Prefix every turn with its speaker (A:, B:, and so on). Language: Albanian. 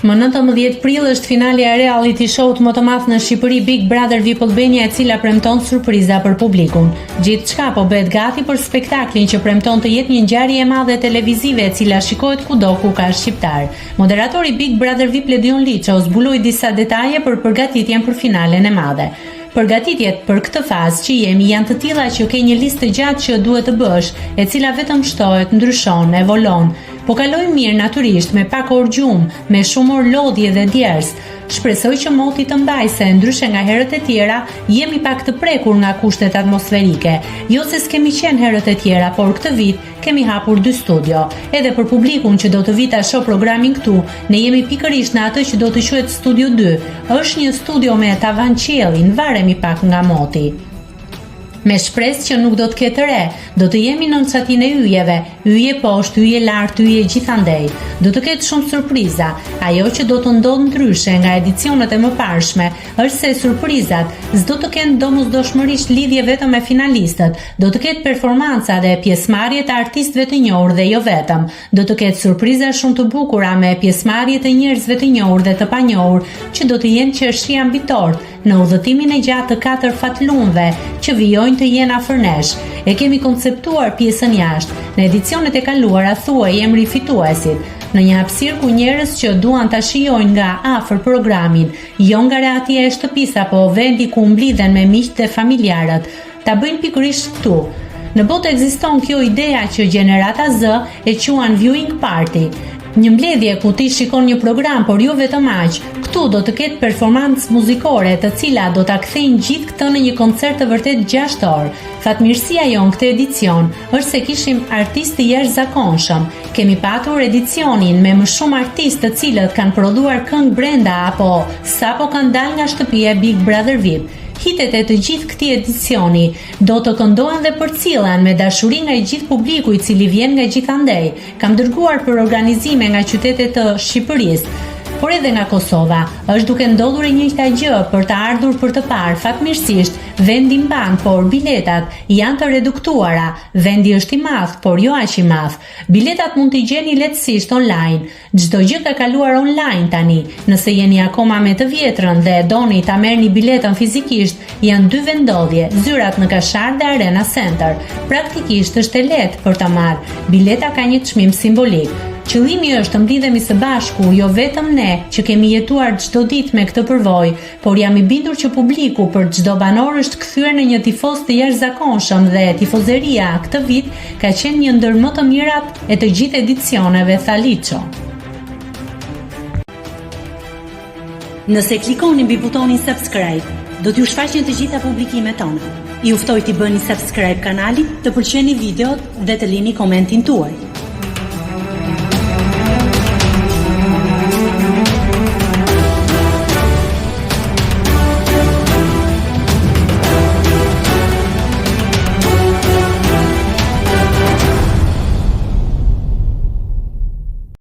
A: Më 19 prill është finalja e reality show-t më të madh në Shqipëri Big Brother VIP Albania e cila premton surpriza për publikun. Gjithçka po bëhet gati për spektaklin që premton të jetë një ngjarje e madhe televizive e cila shikohet kudo ku ka shqiptar. Moderatori Big Brother VIP Ledion Liço zbuloi disa detaje për përgatitjen për finalen e madhe. Përgatitjet për këtë fazë që jemi janë të tilla që ke një listë të gjatë që duhet të bësh, e cila vetëm shtohet, ndryshon, evolon. Po kalojmë mirë natyrisht, me pak orë gjumë, me shumë orë lodhje dhe djersë. Shpresoj që moti të mbajë se ndryshe nga herët e tjera, jemi pak të prekur nga kushtet atmosferike. Jo se s'kemi qenë herët e tjera, por këtë vit kemi hapur dy studio. Edhe për publikun që do të vijë ta shohë programin këtu, ne jemi pikërisht në atë që do të quhet Studio 2. Është një studio me tavan qiellin, varemi pak nga moti. Me shpresë që nuk do të ketë re, do të jemi nën çatinë e yjeve, yje poshtë, yje lart, yje gjithandej. Do të ketë shumë surpriza. Ajo që do të ndodhë ndryshe nga edicionet e mëparshme është se surprizat s'do të kenë domosdoshmërisht lidhje vetëm me finalistët, do të ketë performanca dhe pjesëmarrje të artistëve të njohur dhe jo vetëm. Do të ketë surpriza shumë të bukura me pjesëmarrje të njerëzve të njohur dhe të panjohur që do të jenë qershia mbi tortë në udhëtimin e gjatë të katër fatlumëve që vijojnë të jenë afër nesh. E kemi konceptuar pjesën jashtë. Në edicionet e kaluara thuhej emri i fituesit, në një hapësirë ku njerëz që duan ta shijojnë nga afër programin, jo nga rehatia e shtëpisë apo vendi ku mblidhen me miqtë dhe familjarët, ta bëjnë pikërisht këtu. Në botë ekziston kjo ideja që gjenerata Z e quan viewing party. Një mbledhje ku ti shikon një program, por jo vetëm aq. Këtu do të ketë performancë muzikore, të cilat do ta kthejnë gjithë këtë në një koncert të vërtetë 6 orë. Fatmirësia jonë këtë edicion është se kishim artistë të jashtëzakonshëm. Kemi patur edicionin me më shumë artistë të cilët kanë prodhuar këngë brenda apo sapo kanë dalë nga shtëpia e Big Brother VIP. Hitet e të gjithë këtij edicioni do të këndohen dhe përcillen me dashuri nga i gjithë publiku i cili vjen nga gjithandej. Kam dërguar për organizime nga qytete të Shqipërisë, por edhe nga Kosova. Është duke ndodhur e njëjta gjë për të ardhur për të parë. Fatmirësisht, vendi mban, por biletat janë të reduktuara. Vendi është i madh, por jo aq i madh. Biletat mund t'i gjeni lehtësisht online. Çdo gjë ka kaluar online tani. Nëse jeni akoma me të vjetrën dhe doni ta merrni biletën fizikisht, janë dy vendndodhje, zyrat në Kashar dhe Arena Center. Praktikisht është e lehtë për ta marrë. Bileta ka një çmim simbolik. Qëllimi është të mblidhemi së bashku, jo vetëm ne që kemi jetuar çdo ditë me këtë përvojë, por jam i bindur që publiku për çdo banor është kthyer në një tifoz të jashtëzakonshëm dhe tifozeria këtë vit ka qenë një ndër më të mirat e të gjithë edicioneve, tha Liço.
B: Nëse klikoni mbi butonin subscribe, do t'ju shfaqen të gjitha publikimet tona. Ju ftoj t'i bëni subscribe kanalit, të pëlqeni videot dhe të lini komentin tuaj.